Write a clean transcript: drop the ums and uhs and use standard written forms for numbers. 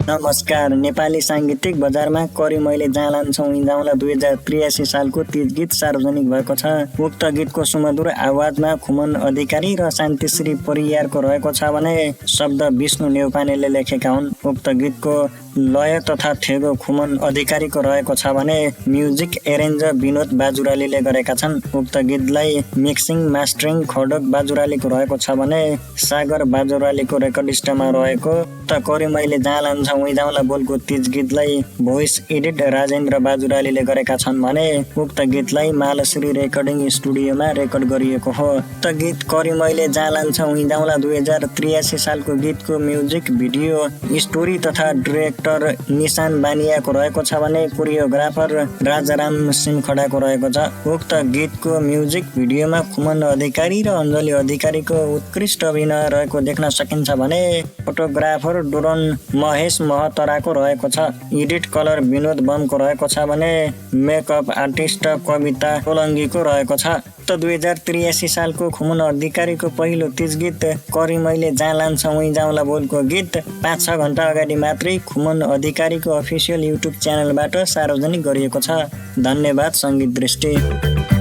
नमस्कार। नेपाली साङ्गीतिक बजारमा करी मैले जहाँ लान्छौ जाउँला 2083 सालको 30 गीत सार्वजनिक भएको छ। उक्त गीतको सुमधुर आवाजमा खुमन अधिकारी र शान्तिश्री परियारको रहेको छ भने शब्द विष्णु नेउपानेले लेखेका हुन्। उक्त गीतको लय तथा थेगो खुमन अधिकारीको रहेको छ भने म्युजिक एरेन्ज विनोद बाजुरालीले गरेका छन्। उक्त गीतलाई मिक्सिङ मास्टरिङ खड्ग बाजुरालीको रहेको छ भने सागर बाजुरालीको रेकर्डिस्टमा रहेको त करी मैले जहाँ लान्छौ जाउँला बोलको 30 गीतलाई भोइस एडिट राजेन्द्र बाजुरालीले गरेका छन् भने उक्त गीतलाई मालश्री रेकर्डिङ स्टुडियोमा रेकर्ड गरिएको हो। उक्त गीत करी मैले जहाँ लान्छौ जाउँला 2083 सालको गीतको म्युजिक भिडियो स्टोरी तथा डिरेक्टर निशान बानियाको रहेको छ भने कोरियोग्राफर राजाराम सिमखडाको रहेको छ। उक्त गीतको म्युजिक भिडियोमा खुमन अधिकारी र अञ्जली अधिकारीको उत्कृष्ट अभिनय रहेको देख्न सकिन्छ भने फोटोग्राफर डोरन महेश महतराको रहेको छ। एडिट कलर विनोद बमको रहेको छ भने मेकअप आर्टिस्ट कविता सोलङ्गीको रहेको छ। 2083 सालको खुमन अधिकारीको पहिलो 30 गीत करी मैले जहाँ लान्छौ जाउँला बोलको गीत 5-6 घण्टा अगाडि मात्रै खुमन अधिकारीको अफिसियल युट्युब च्यानलबाट सार्वजनिक गरिएको छ। धन्यवाद सङ्गीत दृष्टि।